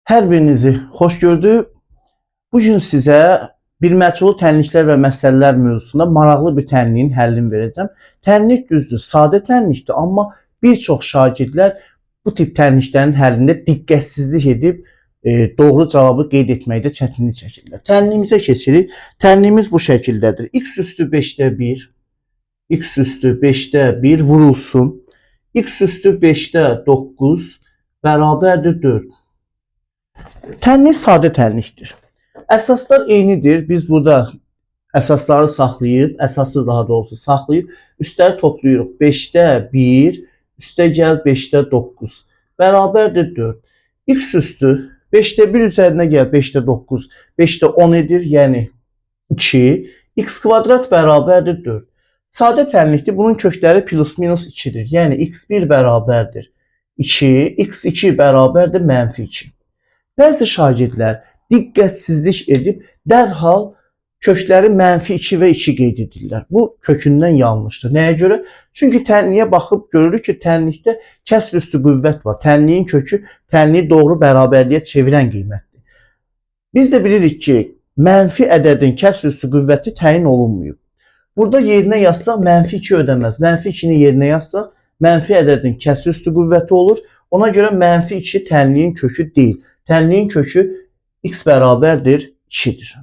Hər birinizi xoş gördük. Bu gün sizə bir məhsullu tənliklər və məsələlər mövzusunda maraqlı bir tənliyin həllini verəcəm. Tənlik düzdür, sadə tənlikdir, amma bir çox şagirdlər bu tip tənliklərin həllində diqqətsizlik edib doğru cavabı qeyd etməkdə çətinlik çəkirlər. Tənliyimizə keçirik. Tənliyimiz bu şəkildədir. X üstü 5-də 1, x üstü 5-də 1 vurulsun. X üstü 5-də 9 bərabərdir 4. Tənlik sadə tənlikdir. Əsaslar eynidir. Biz burada əsasları saxlayıb, əsası daha doğrusu saxlayıb, üstləri toplayırıq. 5-də 1, üstə gəl 5-də 9 bərabərdir 4. X üstü 5-də 1 üzərinə gəl 5-də 9, 5-də 10 edir, yəni 2. X kvadrat bərabərdir 4. Sadə tənlikdir. Bunun kökləri plus minus 2-dir. Yəni x1 bərabərdir 2, x2 bərabərdir mənfi 2. Bəzi şagirdlər diqqətsizlik edib dərhal kökləri mənfi 2 və 2 qeyd edirlər. Bu kökündən yanlışdır. Nəyə görə? Çünki tənliyə baxıb görürük ki, tənlikdə kəsr üstü qüvvət var. Tənliyin kökü tənliyi doğru bərabərliyə çevirən qiymətdir. Biz də bilirik ki, mənfi ədədin kəsr üstü qüvvəti təyin olunmayıb. Burada yerinə yazsaq mənfi 2 ödəməz. Mənfi 2-ni yerinə yazsaq mənfi ədədin kəsr üstü qüvvəti olur. Ona görə mənfi 2 tənliyin kökü deyil. Tənliyin kökü x bərabərdir 2-dir.